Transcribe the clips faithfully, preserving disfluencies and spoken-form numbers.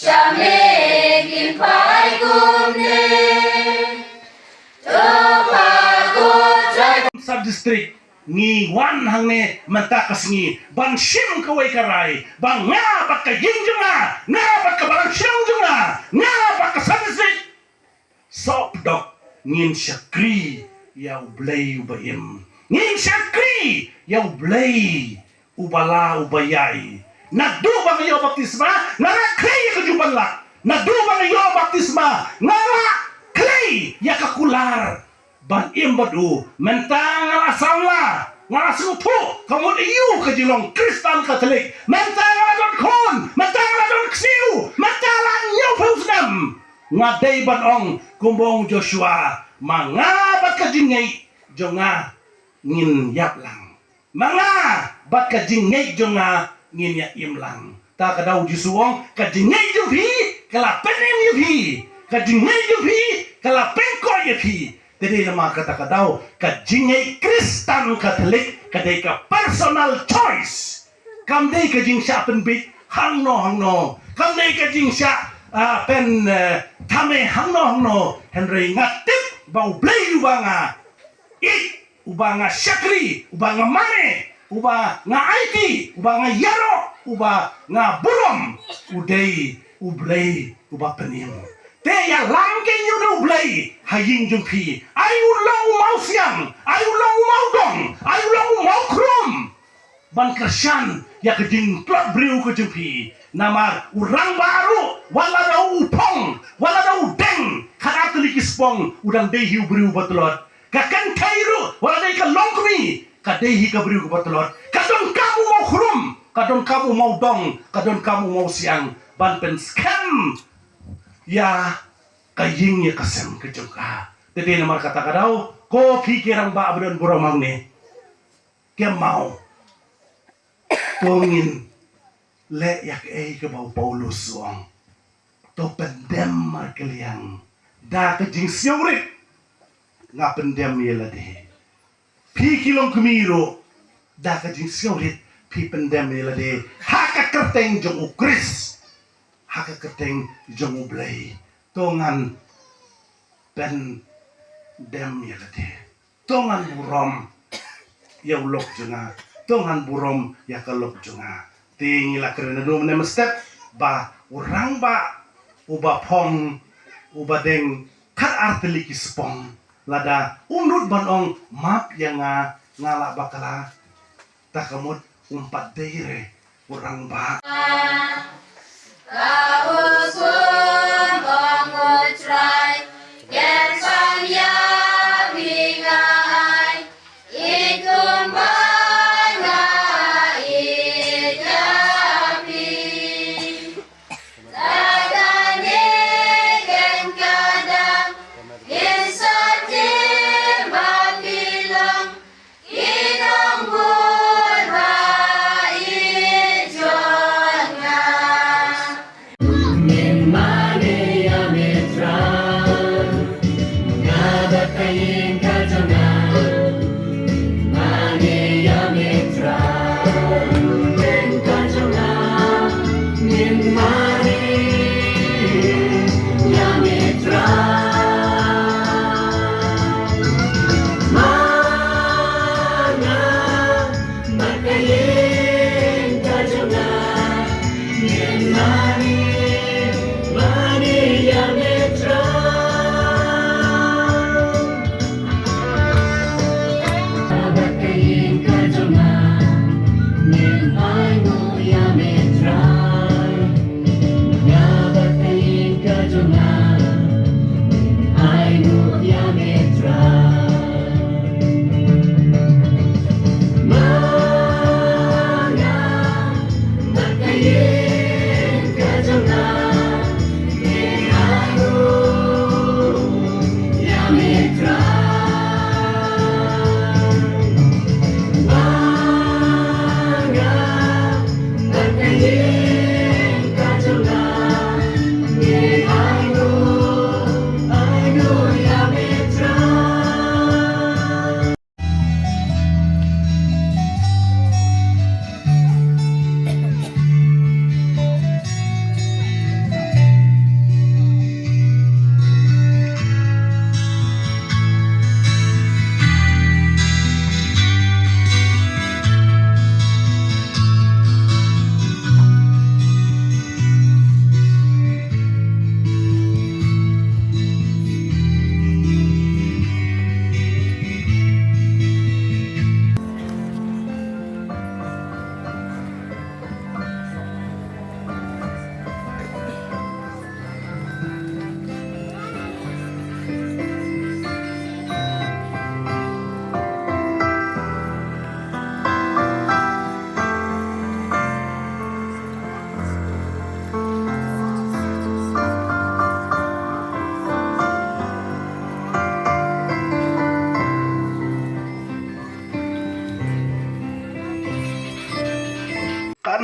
Sha me kin phai kumne. To pa ko trai. Sub district ngi wan hangne mynta ka sngi ban shim kawei ka rai ba nga bad ka ïing jong nga, nga bad ka balang shnong jong nga, nga bad ka sub district Sohpdok ngin shakri ïa U Blei uba im. Ngin shakri ïa U Blei uba la uba ïai. Naduh ba nga ïoh baptisma nga la khlei ïa ka jubab la. Naduh ba nga ïoh baptisma nga la khlei ïa ka kular ban im bad u. Mynta nga la samla, nga la sngewthuh ka mut ïa u ka jinglong Khristan Katholik. Mynta nga la don khun, mynta nga la don ksiew, mynta la ñiew phew snem. Nga dei ban ong kumba ong Joshua, ma nga bad ka jingngeit jong nga ngin ïap lang. Ma nga bad ka jingngeit jong nga ngin ïa im lang. Ta ka daw Jisu ong ka jingngeit jong phi ka la pynim ïa phi, ka jingngeit jong phi ka la pynkhuid ïa phi. Te dei namar kata ka daw ka jingngeit Khristan Katholik ka dei ka personal choice. Kam dei ka jingshah pynbit hangno hangno. Kam dei ka jingshah, ah, pyn, eh, thame hangno hangno. Hynrei nga tip ba U Blei uba nga ïeit, uba nga shakri, uba nga mane, uba nga aiti, uba nga ïaroh, uba nga burom, u dei U Blei uba pynim. Te ïalam kein ïa une U Blei ha ïing jong phi. Ai u long u mawsiang, ai u long u mawdong, ai u long u mawkhrum. Ban kyrshan ïa ka jingtlot briew ka jong phi. Namar u rangbah ruh wat la da u phong, wat la da u deng, khatar tylli ki spong, u dang dei hi u briew ba tlot. Ka kynthei ruh wat la dei ka longkmie, ka dei hi ka briew kaba tlot. Ka donkam u mawkhrum, ka donkam u mawdong, ka donkam u mawsiang ban pynskhem ïa ka ïing ïa ka sem ka jong ka. Te dei namar kata ka daw, ko phi ki rangbah ba don burom hangne, ki maw, to ngin leh ïa kaei kaba u Paulus u ong. To pyndem markylliang da ka jingsngewrit. Nga pyndem ïa lade. Phi ki longkmie ruh da ka jingsngewrit phi pyndem ïa lade ha ka kyrteng jong U Khrist. Ha ka kyrteng jong U Blei. To ngan pyndem ïa lade. To ngan burom ïa u lok jong nga. To ngan burom ïa ka lok jong nga. Te ngi la kren naduh mynne mynstep ba u rangbah uba phong, uba deng khatar tylli ki spong, lada um nud ban ong map ïa nga, nga la bakla. Ta ka mut um pat dei re u rangbah. Ka hukum ong U Trai, ken pang ïa phi nga ai, i kumba nga ïeit ïa phi. Lada ne ken ka dang, ngin sa tip ba phi long,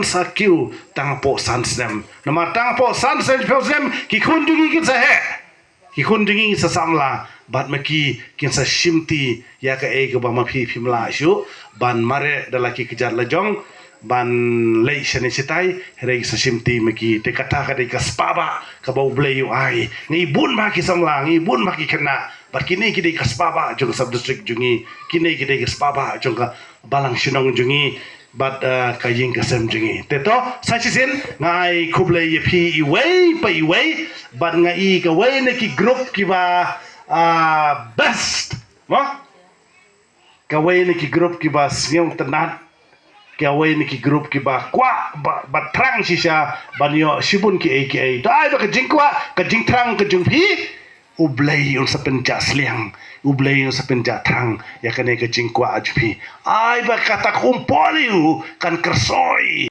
sa kiew tang hapoh san snem. Namar tang hapoh san snem, phew snem, ki khun jong ngi kin sa heh. Ki khun jong ngi sa samla, bad ma ki kin sa shimti ïa kaei kaba ma phi phim lah shuh ban mareh da la ki kjat lajong ban leit shane shatai, hynrei sa shimti ma ki. Te kata ka dei ka spah bah kaba U Blei u ai. Ngi bun bha ki samla, ngi bun bha ki khynnah, bad kine ki dei ka spah bah jong ka sub district jong ngi. Kine ki dei ka spah bah jong ka balang shnong jong ngi bad, eh, ka ïing ka sem jong ngi. Te to, sa shisien nga ai khublei ïa phi iwei pa iwei, bad nga i kawei na ki group kiba, ah, best, mo? Kawei na ki group kiba sngewtynnat, kawei na ki group kiba kwah ba, ba thrang shisha ban ïoh shibun kiei kiei. To ai ba ka jingkwah, ka jingthrang ka jong phi, U Blei un sa pynjah sliang, U Blei un sa pynjah thrang ïa kane ka jingkwah jong phi. Ai ba kata ka umpohliew kan kyrsoi.